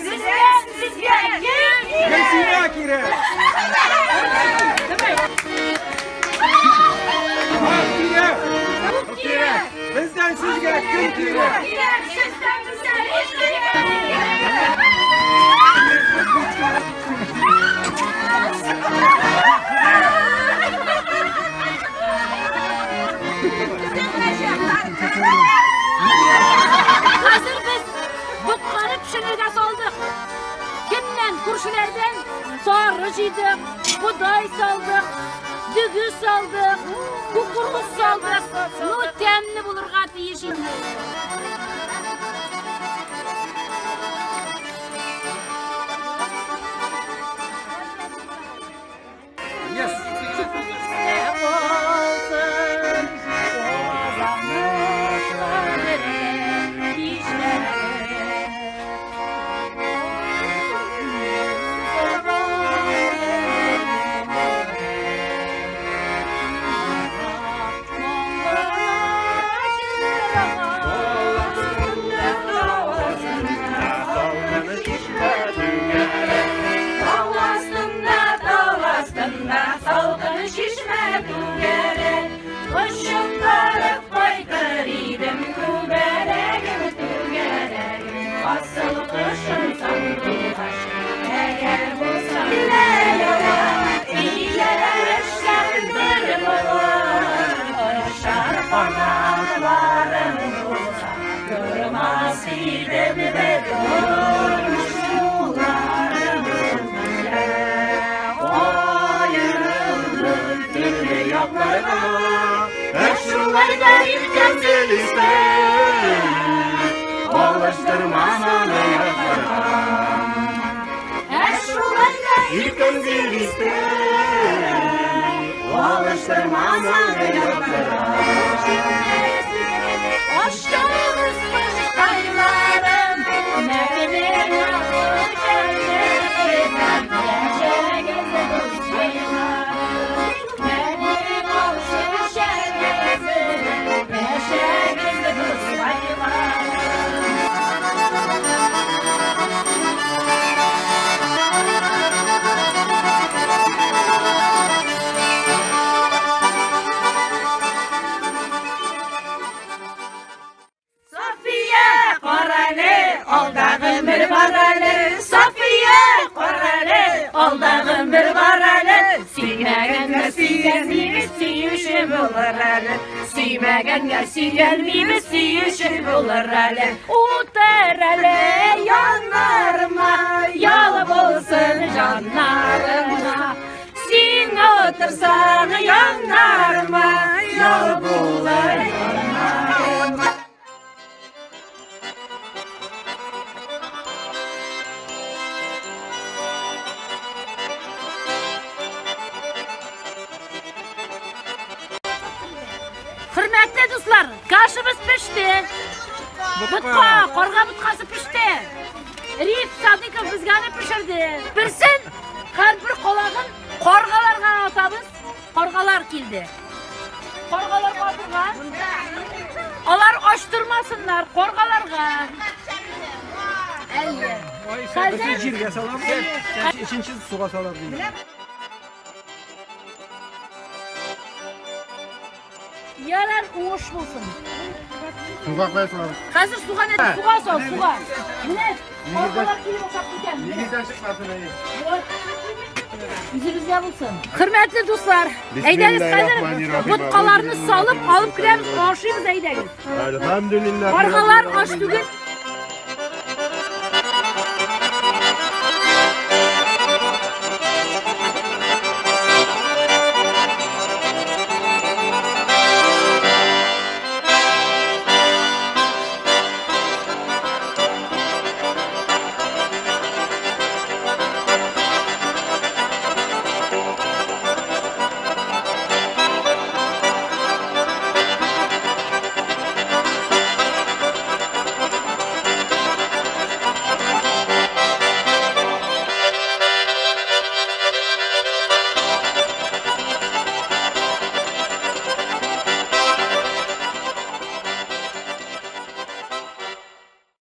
Бездән сезгә кем кирәк? Гөлсинә кирәк! Давай. Ак кирәк! Күк кирәк! Бездән сезгә кем кирәк? Кирәк, сездән безгә кем кирәк? Хәзер без ботканы пешерергә салдык. Кемнән? Күршеләрдән сары җыйдык, бодай салдык, дөге салдык, кукуруз салдык. Ну, тәмле булырга тиеш инде. Тау астында, тау астында, салкын чишмә түгәрәк. Очып барып кайтыр идем, күбәләгем, түгәрәгем. Асыл кошым сандугач, әгәр булса ява, ияләшкән бер булыр. Очар канатларым булса, тормас идем бер тормыш Аерылды төрле якларга, Ә шулай да иркәм Зөлифә, Алыштырмам аны ятларга. Ә шулай да Иркәм Зөлифә, Алыштырмам аны ятларга. Ашыгыз кошкайларым, мәкенем Яшәгез дускайларым, мәнем алшы шәгезем, яшәгез дускайларым. София, карале, алдагы бер бар әле. София, карале, алдагы бер бар әле. Сөймәгәнгә сөйләнмибез, сөюче булыр әле. Сөймәгәнгә сөйләнмибез, сөюче булыр әле. Утыр әле яннарыма, ял булсын җаннарыма. Син утырсаң яннарыма, ял булыр җаннарыма. Хөрмәтле дуслар, кашыбыз пеште. Ботка, карга боткасы пеште. Риф Садыков безгә аны пешерде. Берсен һәрбер колагын каргаларга атабыз. Каргалар килде. Каргаларга атырга. Алар ачтырмасыннар каргаларга. Әйе. Берсе җиргә салабыз, өченче суга салабыз. Ярар, уңыш булсын. Суга кая салабыз? Хәзер суга не суга сал, суга. Менә каргалар килеп ашап китә. Нигездән чыкмасын әйе. Үзебезгә булсын. Хөрмәтле дуслар, әйдәгез хәзер боткаларны салып алып керәбез, ашыйбыз әйдәгез. Әлхәмдүлилләһ. Каргалар аш түгел.